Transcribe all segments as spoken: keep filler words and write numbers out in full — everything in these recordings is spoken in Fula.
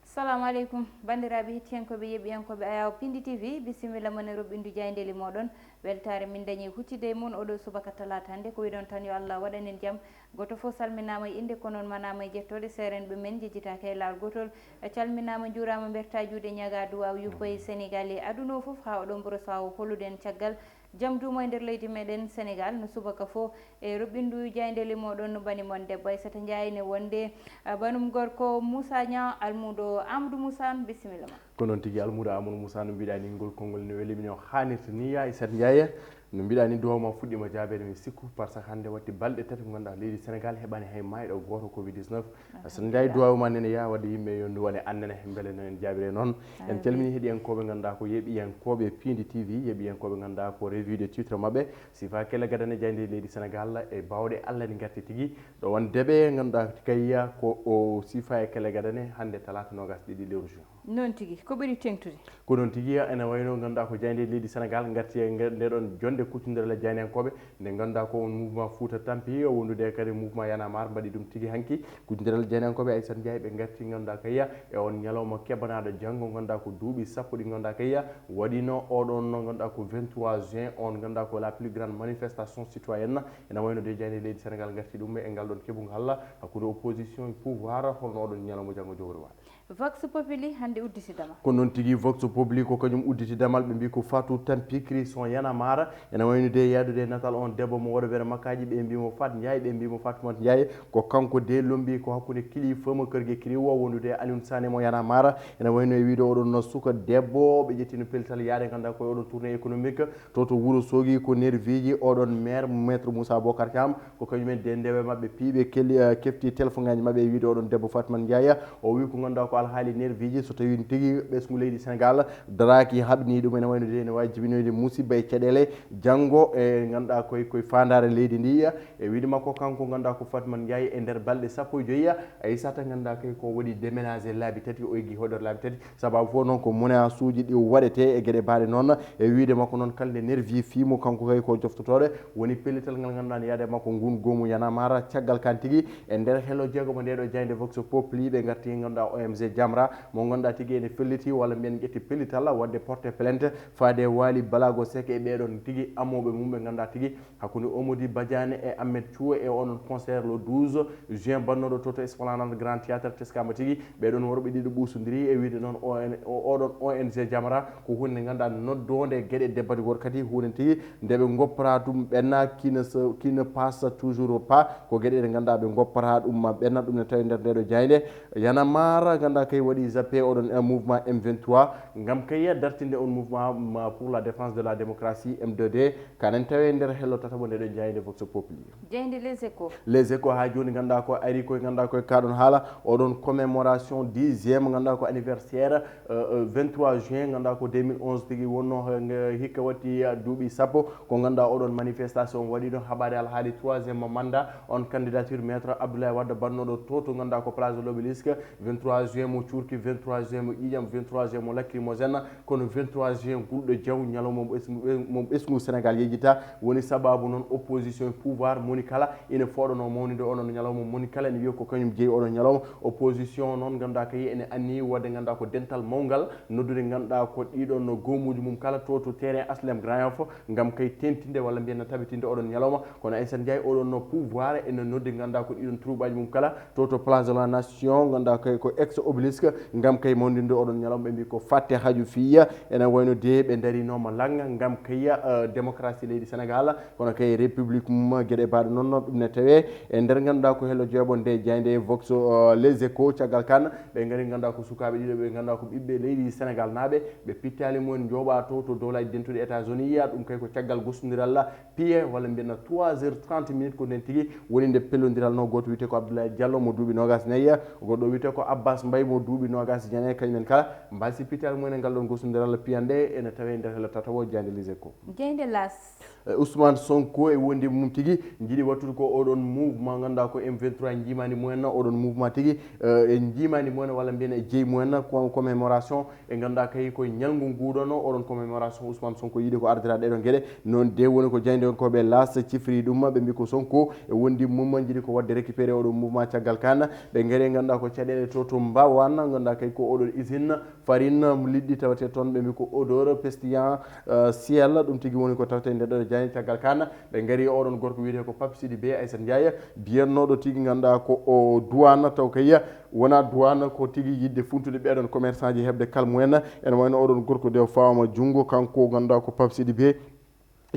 Salamu aleykum, banndiraaɓe hettiyankooɓe, yeɓiyankooɓe Ayaw Pindi T V, bisimilla mon e roɓɓindu jayndeli mooɗon. Weltaare min dañi huccide e mon oɗo subaka talaata hannde. Ko wiɗon tan, yo Allah waɗanen jam. Gooto fof salminaama e innde, ko noon manaama e jettooɗe. Seerenɓe men njejjitaaka e laawol gootol. Calminaama, njuuraama, mbertaa juuɗe, ñagaa duwaaw, yuppa e Senegal e aduna o fof, haa oɗon mburo sawo hollude en caggal jam duumo e nder leydi meɗen Senegal. No subaka fof e roɓɓindu jayndeli mooɗon, no bani mon debbo Aissata Ndiaye, ne wonde, ah, banum gorko Moussa Niang, almuudo Amadou Moussa. Bisimilla ma. Ko noon tigi, almuudo Amadou Moussa, no mbiɗa ni, ngol konngol ne weli mi no haanirta ni, ya Aissata Ndiaye. No mbiɗa ni, duwaw ma fuɗɗima jaabeede, mi sikku, par ce que hannde watti balɗe tati ko ngannduɗaa leydi Senegal heɓani hay maayɗo gooto covid dix-neuf. Aissata Ndiaye, duwaw ma nene ya, wadde yimɓe yo ndu wone annene, mbele no en jaabire noon. En calmini heɗiyankooɓe ngannduɗaa ko yeɓiyankooɓe Pindi T V, yeɓiyankooɓe ngannduɗaa ko revue de titre maɓɓe, sifa kele gadane jayndeli leydi Senegal e bawɗe Allah ni ngarti tigi. Ɗo won deɓe ngannduɗaa kayya ko o sifa e kele gadane hannde talaata noogas ɗiɗi lewru juin. Noon tigi, ko ɓuri teŋtude? Ko noon tigi, ene wayno ngannduɗaa ko jayndeli leydi Senegal ngarti e nge-, nde ɗon jonde kuccondiral e jayniyankooɓe, nde ngannduɗaa ko on mouvement Fouta Tampi, wondude kadi mouvement Y'en a marre, mbaɗi ɗum tigi hanki. Kuccondiral jayniyankooɓe, Aissata Ndiaye, ɓe ngarti ngannduɗaa kayya e on ñalawma keɓanaaɗo janngo, ngannduɗaa ko duuɓi sappo ɗi ngannduɗaa kayya waɗino oɗon no ngannduɗaa ko vingt-trois juin on, ngannduɗaa ko la plus grande manifestation citoyenne. Ene wayno de jayndeli leydi Senegal ngarti ɗum e ngal ɗon keɓungal hakkunde opposition e pouvoir, holno oɗon ñalawma janngo jowri waade. Vox Populi hannde udditi damal. Ko noon tigi, Vox Populi ko kañum udditi damal, ɓe mbi ko Fatou Tampi, cri son Y'en a marre. Ene wayno de yaadude e natal on debbo mo Worowere Makkaaji, ɓe mbi mo Fat Ndiaye, ɓe mbi mo Fatmata Ndiaye. Ko kanko de lombi ko hakkunde kilifa mo kër gi kiri o wondude Alioune Sané mo Y'en a marre. Ene wayno e wiide oɗon no suka debbo, ɓe ƴettino pellital yaade ngannduɗaa ko e oɗon tournée économique to, to Wuro Sogi, ko nerviji oɗon maire, Maître Moussa Bocar Thiam. Ko kañumen de ndewe maɓɓe piiɓe kelli, eh, kefti téléphone ngaji maɓɓe e wiide oɗon debbo Fatmata Ndiaye. O wi ko ngannduɗaa ko alhaali nerviji, so tawi tigi ɓesngu leydi Senegal daraaki, haɓni ɗum, ene wayno de ene waawi jibinoyde musiba e caɗeele janngo e ngannduɗaa koye, koye faandaare leydi ndi. E wiide makko kanko ngannduɗaa ko Fatmata Ndiaye, e nder balɗe sappo e joyi, Aissata, ngannduɗaa kay ko waɗi déménagé laabi tati, o eggi hoɗorde laabi tati. Sababu fof noon ko menace uji ɗi waɗete e geɗe baaɗe noon. E wiide makko noon, kalde nervi fii mo kanko kay ko joftotooɗo, woni pellital ngal ngannduɗaa ne yaade makko ngun goomu Y'en a marre. Caggal kan tigi, e nder hello jeego mo nde ɗo jaynde Vox Populi, ɓe ngarti ngannduɗaa O N G Jamra, mo ngannduɗaa tigi ene felliti walla mbiyen ƴetti pellital waɗde porte plainte faade Waly Balago Seck e ɓeɗon tigi amooɓe mum ɓe ngannduɗaa tigi hakkunde Omodi Badiane e Ahmed Thiou e onon concert le douze juin bannoɗo to, to Esplanade Grand Théâtre. Teskama tigi ɓeɗon worɓe ɗiɗo ɓusodiri e wiide noon O N, o-, oɗon O N G Jamra ko hunde ngannduɗaa noddoonde geɗe debbo worɓe kadi hunde tigi nde ɓe goppata ɗum ɓenna qui ne se, qui ne passe toujours pas, ko geɗe ɗe ngannduɗaa ɓe goppata ɗum ma ɓenna, ɗum ne tawi nder ndeɗo jaynde. Y'en a marre ngannduɗaa kay waɗi zappé oɗon e mouvement M vingt-trois ngam kay dartinde on mouvement ma pour la défense de la démocratie, M deux D. Kanen tawe nder hello tataɓo nde ɗo jaynde Vox Populi. Jaynde Les Échos. Les Échos haa jooni ngannduɗaa ko ari koye ngannduɗaa koye kaɗon haala oɗon commémoration dixième ngannduɗaa ko anniversaire, euh, euh, vingt-trois juin ngannduɗaa ko deux mille onze tigi wonno, euh, hikka watti, euh, duuɓi sappo ko ngannduɗaa oɗon manifestation waɗi ɗon haɓaade alhaali troisième mandat on candidature Maître Abdoulaye Wade bannoɗo to, to ngannduɗaa ko place de l'Obélisque. Vingt-trois juin mo cuurki, vingt-trois juin mo ƴiiƴam, vingt-trois juin mo lacrymogène, kono vingt-trois juin gulɗo jaw, ñalawma mo ɓesngu, mo ɓesngu Sénégal yejjita, woni sababu noon opposition e pouvoir moni kala ina fooɗano mawninde oɗon ñalawma, moni kala ene wiya ko kañum jeyi oɗon ñalawma. Opposition noon ngannduɗaa kay ene anni waɗde ngannduɗaa ko dental mawngal, noddude ngannduɗaa ko ɗiɗon goomuuji mum kala to, to terrain H L M Grand Yoff ngam kay tentinde walla mbiyen tabitinde oɗon ñalawma. Kono Aissata Ndiaye, oɗon no pouvoir ene noddi ngannduɗaa ko ɗiɗon troupe aji mum kala to, to Place de la Nation, ngannduɗaa kay ko ex obélisque, ngam kay mawninde oɗon ñalawma. Ɓe mbi ko fatte haaju fiya, ene wayno de ɓe darinooma lannga ngam kay, euh, démocratie leydi Sénégal, kono kay république mum, geɗe baaɗe noon, ɗum ne tawe e nder ngannduɗaa ko hello jeeɓo nde jaynde Vox, euh, Les Échos. Caggal kan ɓe ngari ngannduɗaa ko sukaaɓe ɗiɗo ɓe ngannduɗaa ko ɓiɓɓe leydi Sénégal naaɓe, ɓe pittaali mumen njooɓa to, to dowlaaji dentuɗi États-Unis. Yiya ɗum kay ko caggal gostondiral piye walla mbiyen trois heures trente minutes ko nden tigi woni nde pellondiral no. Gooto wiyetee ko Abdoulaye Diallo mo duuɓi noogas e nayi, goɗɗo wiyetee ko Abbas Mbaye mo duuɓi noogas e jeenayi, kañumen kala mbasi pittaali mumen e ngal ɗon gostondiral piyanɗe ene tawe nder hello tataɓo jaynde Les Échos. Hélas. Eh, Ousmane Sonko e wondi mum tigi njiɗi wattude ko oɗon mouvement ganduɗa ko M vingt-trois, jiimani mumen oɗon mouvement tigi, eh, e jiimani mumen walla mbiyen e jeyi mumen, ko commémoration e ganduɗa kay ko ñalngu nguɗon oɗon commémoration. Ousmane Sonko yiɗi ko ardira ɗeɗon gueɗe. Noon de woni ko jayde on koɓe las cifri ɗum, ɓe mbi ko Sonko e wondi mum njiɗi ko wadde récupéré oɗon mouvement. Caggal kan ɓe gueɗe ganduɗa ko caɗele to to mbawan ganduɗa kay ko oɗon usine farine liɗɗi tawete toon, ɓe mbi ko odeur pestillant, euh, ciel. Ɗum tigi woni ko tawete nde ɗo jani. Caggal kan ɓe gari oɗon gorko wiyete ko Pape Sidi Bey Aissata Ndiaye, biyannoɗo tigi ganduɗa ko o duwana taw kay wona duwana ko tigi yidde funtude ɓeɗon commerçant ji heɓde kalmumen. Ene wayno oɗon gorko de o fawama junngo kanko ganduɗa ko Pape Sidi Bey.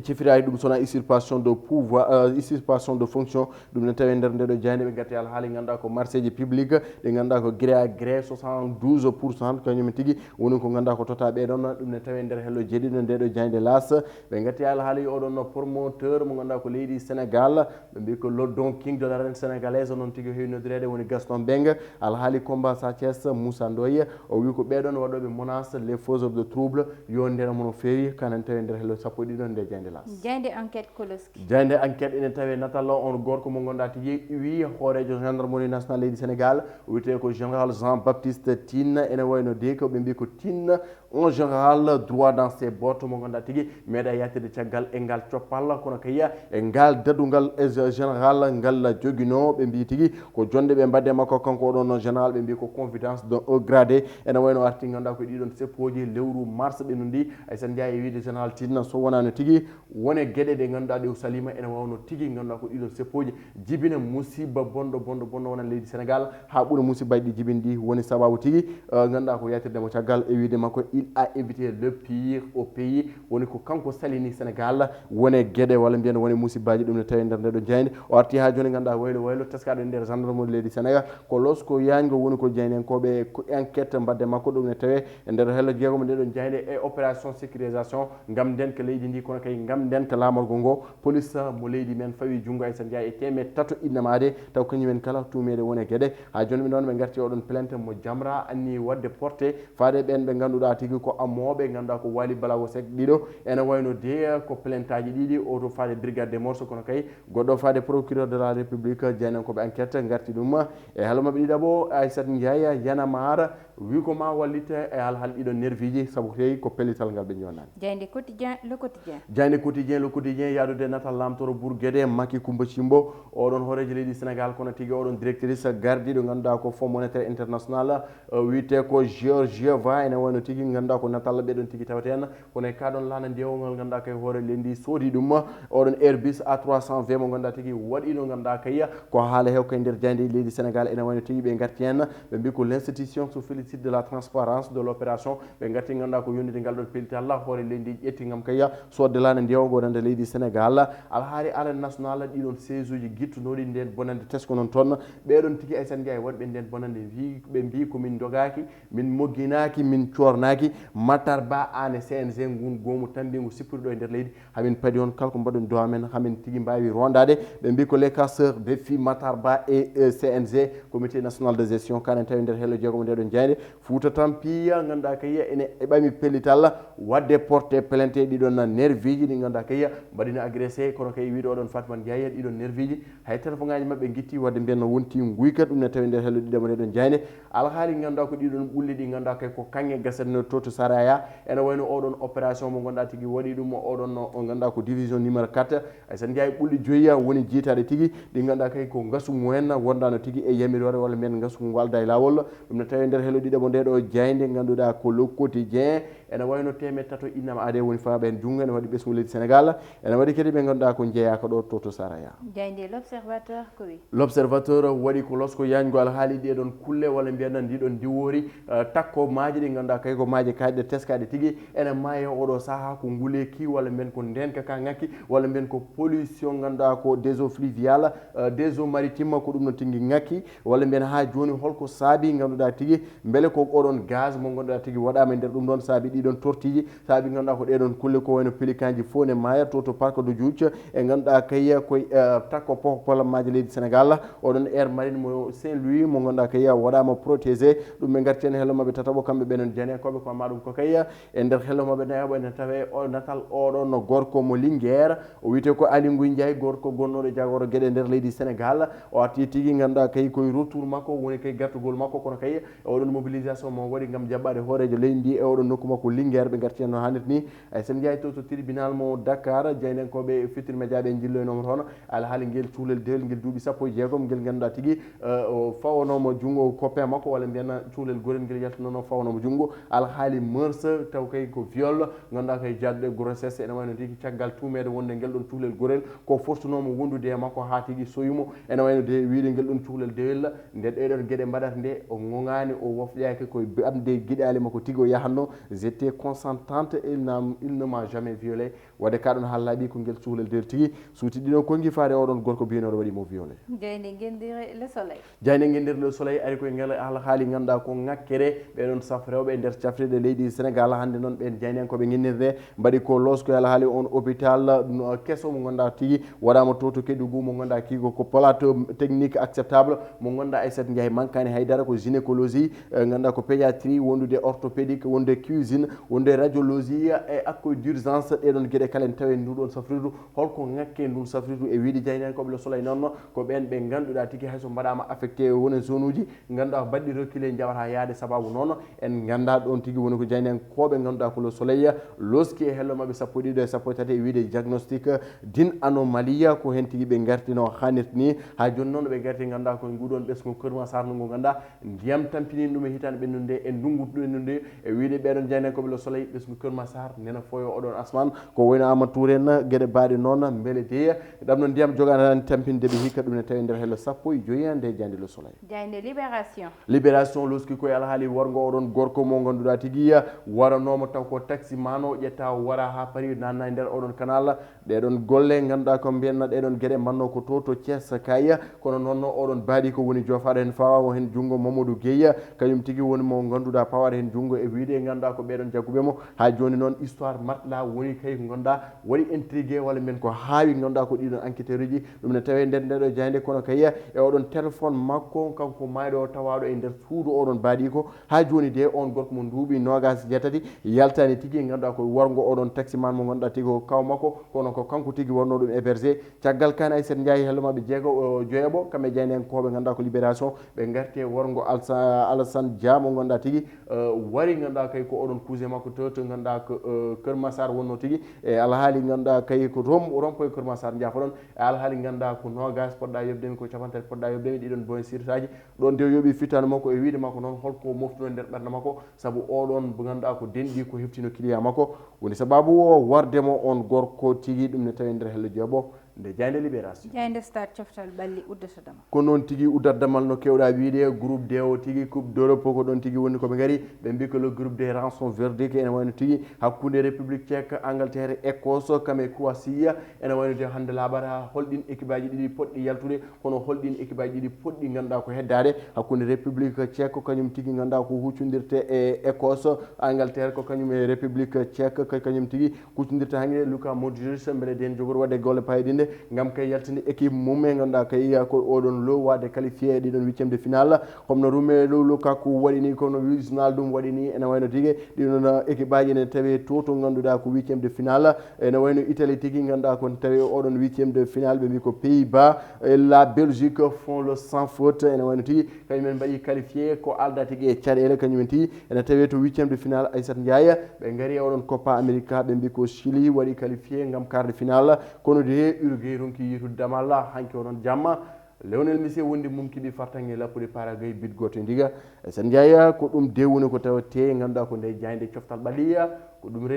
Cifiraji ɗum sona usurpation de pouvoir, euh, usurpation de fonction. Ɗum ne tawi nder nde ɗo jayde ɓe gatti alhaali ganduɗa ko marché ji public ɗi ganduɗa ko gré à gré soixante-douze pour cent kañum tigi woni ko ganduɗa ko tota ɓeɗon. Ɗum ne tawi nder hello jeeɗiɗo nde ɗo jayde las ɓe gatti alhaali oɗon no promoteur mo ganduɗa ko leydi Sénégal, ɓe mbi ko le Don King de l'arène sénégalaise noon tigi hewi noddirede woni Gaston Mbengue. Alhaali combat Sa Thiès Moussa Ndoye, o wi ko ɓeɗon waɗoɓe menace, les faiseurs de trouble, yo ndena mono feewi. Kanen tawi nder hello sappo e ɗiɗo nde jayde las. Jayde enquête Koloski. Jayde enquête ene tawi natalla on gorko mo ganduɗa tigi wi hoorejo gendarmerie nationale leydi Sénégal, o wiyete ko général Jean Baptiste Tine. Ene wayno de ko ɓe mbi ko Tine en général droit dans ses bottes, mo ganduɗa tigi meeɗa yaltide caggal e ngal coppal kono kay e ngal dadugal e général ngal joguino. Ɓe mbi tigi ko jonde ɓe mbadde makko kanko oɗon général, ɓe mbi ko confidence de haut gradé. Ene wayno arti ganduɗa ko ɗiɗon seppoji lewru mars ɓe nondi. Aysata Ndiaye e wiide général Tine so wonano tigi wone gueɗe ɗe ganduɗa ɗe o salima ene wawno tigi ganduɗa ko ɗiɗon seppoji jibina musiba bonɗo bonɗo bonɗo wonan leydi Sénégal ha ɓuura musibaji ɗi jibini ɗi. Woni sababu tigi, eh, ganduɗa ko yaltirde mo caggal e wiide makko il a évité le pire au pays. Woni ko kanko salini Sénégal wone gueɗe walla mbiyen wone musibaji. Ɗum ne tawi nder nde ɗo jayde o arti ha joni ganduɗa waylo waylo teskaɗo e nder gendarmerie leydi Sénégal ko losko yañgo woni ko jaydenkoɓe ko enquête mbadde makko. Ɗum ne tawi e nder hello jeegomo nde ɗo jayde e opération sécurisation gam ndenka leydi ndi kono kay gam ndenka lamorgo ngo. Police mo leydi men fawi junngo Aysata Ndiaye e temed tato innamade taw kañumen kala tuumeede wone gueɗe. Ha joni ɓe noon ɓe garti oɗon plainte mo Jamra anni wadde porté faade ɓen ɓe ganduɗa tigi ko amoɓe ganduɗa ko Waly Balago Seck ɗiɗo. Ene wayno de ko plainte aji ɗiɗi oto faade brigade des mœurs kono kay goɗɗo faade procureur de la république. Jaydenkoɓe enquête garti ɗum e hello maɓɓe ɗiɗaɓo Aysata Ndiaye Yanamar wi ko ma wallit e alhal ɗiɗo nerviji saabu tawi ko pellital ngal ɓe jonani. Jayde quotidien le quotidien. Jayde quotidien le quotidien yaadude natal lamtoro bourguede Macky Coumba Cimbo oɗon hoorejo leydi Sénégal kono tigi oɗon directrice gardiɗo ganduɗa ko fonds monétaire international, eh, wiyete ko Georgieva ene wayno tigi ganduɗa ko natal ɓeɗon tigi tawata hen kono e kaɗon lana ndewgal ganduɗa kay hoore leydi soodi ɗum oɗon Airbus A trois cent vingt mo ganduɗa tigi waɗino ganduɗa kay ko haala hew kay nder jayde leydi Sénégal ene wayno tigi ɓe garti hen. Ɓe mbi ko l'institution se félicite de la transparence de l'opération. Ɓe garti ganduɗa ko yonnude ngal ɗon pellital hoore leydi ƴetti gam kay sodde lana ndewgo wonande leydi Sénégal. Alhaali arène nationale ɗiɗon seize uji guittunoɗi nden bonande tesko noon toon. Ɓeɗon tigi Aysata Ndiaye waɗɓe nden bonande wi ɓe mbi komin dogaki min mogginaki min cornaki. Matar Ba an e C N G ngun goomu tambigu sippiriɗo e nder leydi hamin paadi on kala ko mbaɗon dowa men hamin tigi mbawi rondade. Ɓe mbi ko les casseurs défient Matar Ba et, euh, C N G, comité national de gestion kanen tawi nder hello jeegomo nde ɗon jayde. Fouta Tampi ganduɗa kay ene ɓami pellital wadde porté plainte ɗiɗon nerviji ɗi ganduɗa kay mbaɗino agressé kono kay wiɗo oɗon Fatma Ndiaye ɗiɗon nerviji hay téléphone ngaji maɓɓe guitti wadde mbiyen no wonti guyka. Ɗum ne tawi nder hello ɗiɗaɓo nde ɗon jayde. Alhaali ganduɗa ko ɗiɗon ɓulli ɗi ganduɗa kay ko kanŋe gasatno to to Saraya. Ene wayno oɗon opération mo ganduɗa tigi waɗi ɗum oɗon o ganduɗa ko division numéro quatre. Aysata Ndiaye ɓulli joyya woni jiitaɗe tigi ɗi ganduɗa kay ko ngasu mumen wondano tigi e yamirore walla mbiyen ngasu ngu alda e lawol. Ɗum ne tawi nder hello ɗiɗaɓo nde ɗo jayde ganduɗa ko le quotidien. Ene wayno temed tato innama aade woni faɓe hen junngo ene waɗi ɓesngu leydi Sénégal. Ene waɗi kadi ɓe ganduɗa ko jeeyaka ɗo to to Saraya. Jayde l'observateur ko wi. L'observateur waɗi ko losko yañgo alhaali ɗeɗon kulle walla mbiyen ndiɗon ndiwori, eh, takko maaje ɗi ganduɗa kay ko maaje kayɗe teskaɗe tigi ene maaye oɗo saaha ko nguleki walla mbiyen ko ndenka ka ngakki walla mbiyen ko pollution ganduɗa ko des eaux fluviales, eh, des eaux maritimes ko ɗum no tigi ngakki walla mbiyen ha joni holko saabi ganduɗa tigi Mbele ko oɗon gaz mo ngannduɗaa tigi waɗaama e nder ɗum ɗoon saabi ɗiɗon tortiji, saabi ngannduɗaa ko ɗeɗon kulle ko wayno pelikanji fof ne maaya to to parc de Djoudj e ngannduɗaa kay koye eh, takko popolammaji leydi Sénégal, oɗon air marine mo Saint Louis mo ngannduɗaa kay waɗaama protégé. Ɗum ɓe ngarti heen hello maɓɓe tataɓo kamɓe ɓe noon janiyankoɓe ko ma ɗum ko kay e nder hello maɓɓe nayaɓo ene tawe o natal oɗon gorko mo Linguère. O wiyetee ko Aly Ngouille Ndiaye, gorko gonnooɗo jagoro geɗe nder leydi Sénégal. O arti tigi ngannduɗaa kay koye retour makko woni kay gartugol makko, kono kay e oɗon mobilisation mo waɗi ngam jaɓɓaade hooreejo leydi ndi e oɗon nokku makko Linguère. Ɓe ngarti heen no haanirta ni. Aysata Ndiaye to to tribunal mo Dakar, jaynenkooɓe Futurs Médias ɓe njilloynooma toon alhaali ngel cuhlel dewel ngel duuɓi sappo e jeegom ngel ngannduɗaa tigi eh, o fawanoo mo junngo copain makko walla mbiyen cuhlel gorel ngel yaltinono fawanoo mo junngo alhaali mœurs taw kay ko viol ngannduɗaa kay jaduɗe grossesse ene wayno tigi caggal tuumeede wonde ngel ɗon cuhlel gorel ko fortunoo mo wondude e makko haa tigi sowi mo ene wayno de wiyde ngel ɗon cuhlel dewel nde ɗeɗon geɗe mbaɗata nde o ŋoŋaani o wofƴaaki ko ɓamde giɗaali makko tigi o yahatno j'étais consentante il n'a- il ne m'a jamais violé. Wadde ka ɗon haalaaɓi ko ngel cuhlel dewel tigi suuti ɗino konngi faade oɗon gorko biyanooɗo waɗi mo violé. Jayde ngenndire Le Soleil. Jayde ngenndire Le Soleil ari koye ngel alhaali ngannduɗaa ko ŋakkere ɓeɗon saf rewɓe e nder cafrirɗe leydi Sénégal. Hannde noon ɓen jaynenkooɓe ngennirde mbaɗi ko losko e alhaali on hôpital keso mo ngannduɗaa tigi waɗaama to to Kédougou mo ngannduɗaa kigo ko plateau technique acceptable mo ngannduɗaa Aysata Ndiaye mankaani haydara ko gynécologie ngannduɗaa ko pédiatrie wondude orthopédique wonde cuisine wonde radiologie e accueil d'urgence ɗeɗon geɗe kala en tawi nduɗon safrirdu holko ŋakke ndun safrirdu e wiide jaynenkooɓe Le Soleil noon ko ɓen ɓe ngannduɗaa tigi hayso mbaɗaama affecté wone zone uji ngannduɗaa ko baɗɗi reculé njawata yaade sababu noon en ngannda ɗon tigi woni ko jaynenkooɓe ngannduɗaa ko Le Soleil loski e hello maɓɓe sappo e ɗiɗo e sappo e tati e wiide diagnostic d'une anomalie ko heen tigi ɓe ngartino haanirta ni haa jooni noon ɓe ngarti ngannduɗaa koye nguɗon ɓesngu Kër Massar ndu ngu ngannduɗaa ndiyam tampini ɗum e hitaande ɓennude e ndunngu ɓennude e wiyde ɓeɗon jaynenkooɓe Le Soleil ɓesngu Kër Massar nena foyo oɗon asman ko wayno Amadou Touré en geɗe baaɗe noon mbele deya ɗam no ndiyam jogaani tampinde ɓe hikka ɗum ne tawi nder hello sappo e joyi nde jayde Le Soleil. Jayde Libération. Libération loski koye alhaali wargo oɗon gorko mo ngannduɗaa tigi waranooma taw ko taxi mano ƴetta o wara haa Paris nanna e nder oɗon canal. Ɗeɗon golle ngannduɗaa ko mbiyanno ɗeɗon geɗe mbanno ko to to Thiès kay kono noon oɗon baaɗi ko woni jofaɗo heen fawa o heen junngo Mamadou Gueye kañum tigi woni mo ngannduɗaa pawaɗo heen junngo e wiyde ngannduɗaa ko ɓeɗon jagguɓe mo haa jooni noon histoire matla woni kay ko ngannduɗaa waɗi intrigue walla mbiyen ko haawi ngannduɗaa ko ɗiɗon enquêteur uji ɗum ne tawe nder ndeɗo jaynde kono kay e oɗon téléphone makko kanko mayɗo o tawaɗo e nder suudu oɗon baaɗi ko haa jooni de on gorko mo duuɓi nogas jeetati yaltani tigi ngannduɗaa ko wargo oɗon taximan mo ngannduɗaa tigi ko kaw makko kono ko kanko tigi wonno ɗum hébergé caggal kan Aysata Ndiaye hello maɓɓe jeego o joyaɓo kamɓe jaynenkooɓe ngannduɗaa ko libération ɓe ngarti e wargo Alsa- Alassane Dia mo ngannduɗaa tigi eh, wari ngannduɗaa kay ko oɗon cousin makko to to ngannduɗaa ko eh, Kër Massar wonno tigi e alhaali ngannduɗaa kay ko rom rompo e Kër Massar jaafoɗon e alhaali ngannduɗaa ko nogas poɗɗa yoɓde mi ko capantati poɗɗa yoɓde mi ɗiɗon boyen sirtaji ɗon de yoɓi fittande makko e wiide makko noon holko moftuno nder ɓernde makko sabu oɗon mo ngannduɗaa ko denɗi ko heftino client makko woni sababu o warde mo on gorko tigi ɗum ne tawi nder hello jeeɓo nde jaynde libération jaynde stade coftal ɓalli uddata damal ko noon tigi uddata damal no kewɗa wiide groupe d o tigi coupe d'europe ko ɗon tigi woni koɓe ngari ɓe mbi ko le groupe des rançons verdict ene wayno tigi hakkunde république tchèque angleterre écosse kame croatie ene wayno de hannde laaɓata holɗin équipe aji ɗiɗi poɗɗi yaltude kono holɗin équipe aji ɗiɗi poɗɗi ngannduɗaa ko heddaade hakkunde république tchèque ko kañum tigi ngannduɗaa ko huccodirte e écosse angleterre ko kañum e république tchèque ko kañum tigi kuccodirta hanki luka modric mbele den jogori wadde golle payɗinde ngam kay yaltinde équipe mum e ngannduɗaa kay ko oɗon lo wadde qualifié e ɗiɗon huitième de finale comme no rume lo lukaku waɗini kono journal ɗum waɗini ene wayno tigi ɗiɗon équipe aji ene tawi to to ngannduɗaa ko huitième de finale ene wayno italie tigi ngannduɗaa kon tawi oɗon huitième de finale ɓe mbi ko pays bas la belgique font le sans faute ene wayno tigi kañum en mbaɗi qualifié ko alda tigi e caɗele kañum en tigi ene tawi to huitième de finale aysat ndiaye ɓe ngari e oɗon coppa america ɓe mbi ko chili waɗi qualifié ngam quart de finale kono de uruguay ronki yitude damal hanki onon jamma leonel messi wondi mum kiɓi fartange lappude paragay bit goto e ndiga aysat ndiaye ko ɗum de woni ko tawete ngannduɗaa ko nde jayde coftal ɓaliya ko ɗum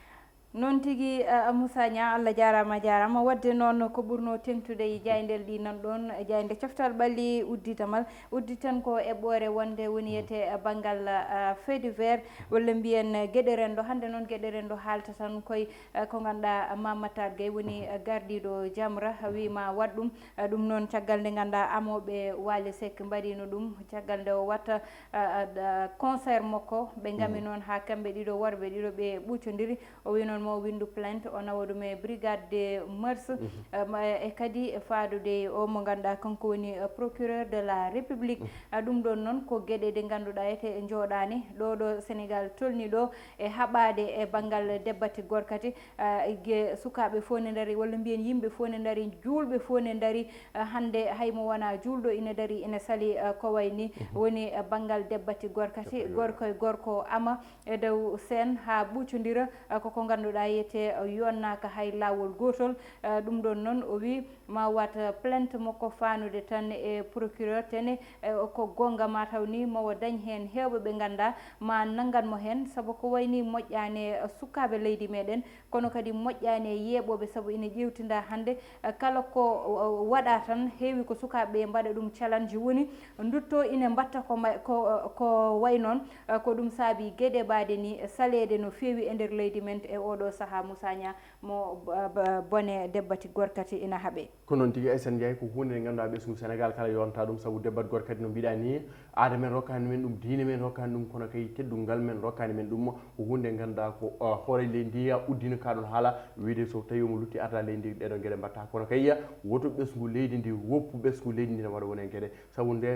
Noon tigi, eh, Moussa Niang, Allah jaaraama, a jaaraama. Waɗde noon, ko ɓurnoo teeŋtude e jaayndeele ɗi nan ɗoon, jaaynde coftal ɓalli uddidamal, udditan ko eɓɓoore wonde woni etee banngal, eh, fait divers, walla mbiyen geɗe renndo. Hannde noon geɗe renndo haalta tan koye, eh, ko ngannduɗaa Mame Matar Gueye woni, eh, gardiiɗo Jamra, wii ma waɗ ɗum. Eh, ɗum noon caggal nde ngannduɗaa amooɓe Wally Seck mbaɗiino ɗum, caggal nde o watta, eh, eh, concert makko, ɓe ngami noon haa kamɓe ɗiɗo worɓe ɗiɗo ɓe ɓuccondiri. O wi noon mo winndu plainte, o nawa ɗum e brigade des mœurs, eh, ma-, e kadi e faadude e o mo ngannduɗaa kanko woni, eh, procureur de la République. Ah, ɗum ɗoon noon ko geɗe ɗe ngannduɗaa ete njooɗaani ɗo, ɗo Sénégal tolni ɗo e haɓaade e banngal debbati gorkati. Ah, ge-, sukaaɓe fof ne ndari, walla mbiyen yimɓe fof ne ndari, juulɓe fof ne ndari. Ah, hannde hay mo wonaa juulɗo ina dari ina sali, ah, ko wayi ni woni, ah, banngal debbati gorkati, gorko e gorko ama e dow seen haa ɓuucondira, ah, koko ngannduɗaa yiyetee, ah, yonnaaka hay laawol gootol. Ah, ɗum ɗoon noon o wi ma wat plainte makko faanude tan e procureur tene, eh, ko goonga ma taw ni mawo dañ heen heewɓe ɓe ngannduɗaa ma nanngan mo heen, sabu ko wayi ni moƴƴaani e sukaaɓe leydi meɗen, kono kadi moƴƴaani e yeeɓooɓe, sabu ina ƴeewtinda hannde, eh, kala ko, eh, waɗa tan heewi ko sukaaɓe ɓe mbaɗa ɗum challenge woni ndutto ina mbatta ko ma-, ko, ko wayi noon, eh, ko ɗum saabi geɗe mbaɗe ni saleede no feewi e nder leydi men e oɗo sahaa. Moussa Niang mo, ba-, ba-, bone debbati gorkati ina haɓe. Ko noon tigi, Aissata Ndiaye, ko huunde nde ngannduɗaa ɓesngu Sénégal kala yonta ɗum, sabu debbat gorkati no mbiɗa ni, aada men rokkaani men ɗum, diine men rokkaani ɗum, kono kay teddungal men rokkaani men ɗum. Ko huunde nde ngannduɗaa ko, uh, hoore leydi ndi ya uddino ka ɗon haala, wiyde so tawi omo lutti arda leydi ndi, ɗeɗon geɗe mbatta. Kono kay ya woto ɓesngu leydi ndi woppu ɓesngu leydi ndi ne waɗa wone geɗe. Sabu nde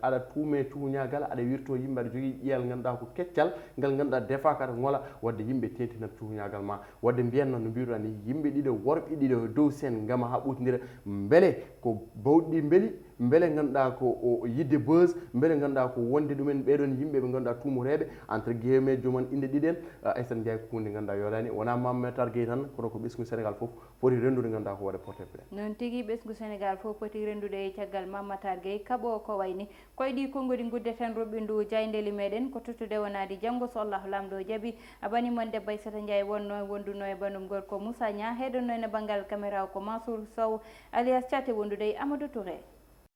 aɗa tuume cuhuñagal, aɗa wirto yimɓe, aɗa jogii ƴiyal ngannduɗaa ko keccal, ngal ngannduɗaa defaaka aɗa ŋola, wadde yimɓe teeŋtinat cuhuñagal ma. Wadde mbiyanno no mbiruɗaa ni, yimɓe ɗiɗo, worɓe ɗiɗo dow seen ngama haa ɓutondira, mbele ko bawɗi mbeli, mbele ngannduɗaa ko o yidde buzz, mbele ngannduɗaa ko wonde ɗumen ɓeɗon yimɓe ɓe ngannduɗaa tuumoreeɓe, entre guillemets, joman innde ɗiɗen, ah, Aissata Ndiaye ko huunde ngannduɗaa yoɗani, wonaa Mame Matar Gueye tan, kono ko ɓesngu Sénégal fof foti renndude ngannduɗaa ko waɗa porté plainte. Noon tigi, ɓesngu Sénégal fof poti renndude e caggal Mame Matar Gueye, kaɓo ko wayi ni. Koye ɗi konngudi nguddeten ruɓɓindu jaayndeeli meɗen, ko tottude wonaade janngo, so Allahu Laamɗo jaɓi. A bani mon debbo Aissata Ndiaye wonno, wonduno e banndum gorko Moussa Niang, heɗonno ene banngal caméra o ko Mansour Sow, alias Thiaté, wondude e Amadou Touré.